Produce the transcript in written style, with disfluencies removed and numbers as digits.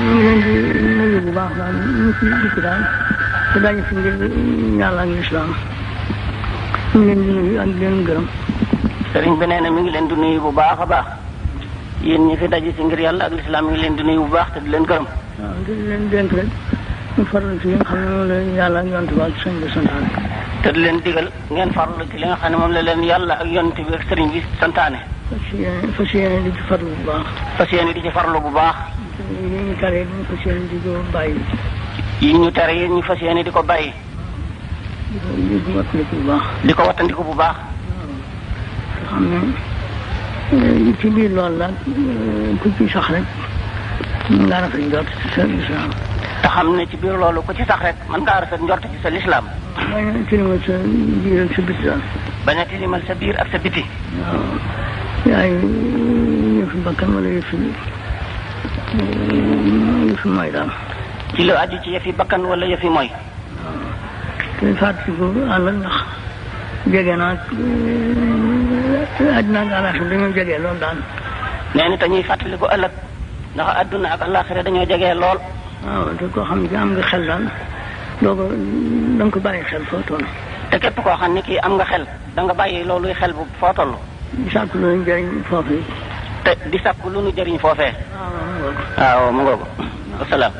ñu ngi leen di nuyu bu baax daal ñu ngi ci dikk daal te dañu fi ngir yàlla ak lislaam ñu ngi leen di nuyu ak di leen gërëm. sëriñ bi nee na mi ngi leen di nuyu bu baax a baax yéen ñi fi daje si ngir yàlla ak lislaam mi ngi leen di nuyu bu baax te di leen gërëm. waaw di leen dénk rek ñu farlu ci li nga xam ne moom la yàlla ak yonent bi ak sëñ bi santaane. te di leen digal ngeen farlu ci li nga xam ne moom la leen yàlla ak yonent bi ak sëriñ bi santaane. fas yéene di ci farlu bu baax. fas yéene di ci farlu bu baax. yi ñu tere ñu fas yéene di ko bàyyi. yi ñu tere yi ñu fas yéene di ko bàyyi. di ko wattandiku bu baax. di ko wattandiku bu baax. waaw xam ne ci biir loolu la ku ci sax rek mën ngaa rafet njort ci sa lislaam. te xam ne ci biir loolu ku ci sax rek mën ngaa rafet njort ci sa lislaam. bañ a tilimal sa biir ak sa biti daal. bañ a tilimal sa biir ak sa biti. waaw yaay yëfi bakkan wala yëfi mooy daal. ci lu aju ci yëfi bakkan wala yëfi mooy. waaw te fàttaliku àll ndax jege naa àddina ak àllaaxira dañoo jege lool daal. nee na te ñuy fàttaliku ëllëg ndax àdduna ak àllaaxira dañoo jege lool. waaw te koo xam ne am nga xel daal doo ko da nga ko bàyyi xel foo toll. te képp koo xam ne kii am nga xel da nga bàyyi looluy xel bu foo toll. di sàkk lu ñu jëriñ foofu yi. te di sàkk lu nu jëriñ foofee. waaw mu ngoog. wasalaam.